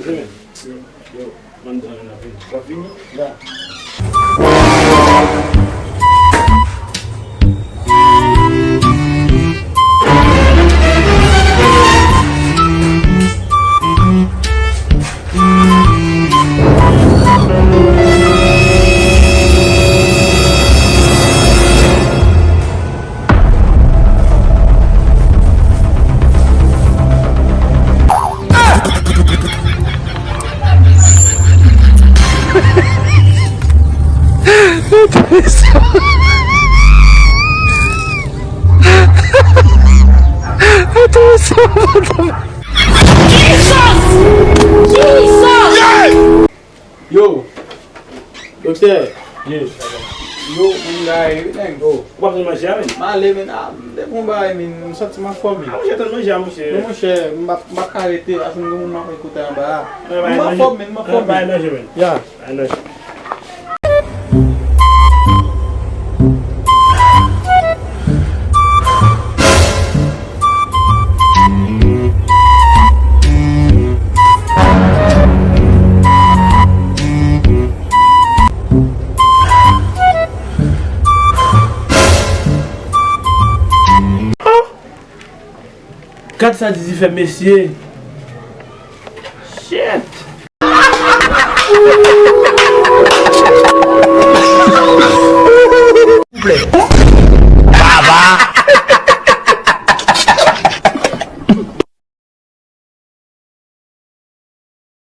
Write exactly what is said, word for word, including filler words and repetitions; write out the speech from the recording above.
Yo, yo, m ann tann w ap vini. W ap vini? Ya. Jesus! Jesus! Yo, doktè. Ye. Yo, mwen gaye wi nèg. Oh, ou p ap jwenn manje a, men? M ale, men, a, m te gon bagay, men, m santi m anfòm, men. A, monchè, tann manje a, monchè. Men, monchè, m p ap, m p ap ka rete, paske m gen moun m ap koute anba a. M anfòm, men, m anfòm, men. Bay manje, men. Ya. Bay manje. Gad sa Didi fè mesye. Shit.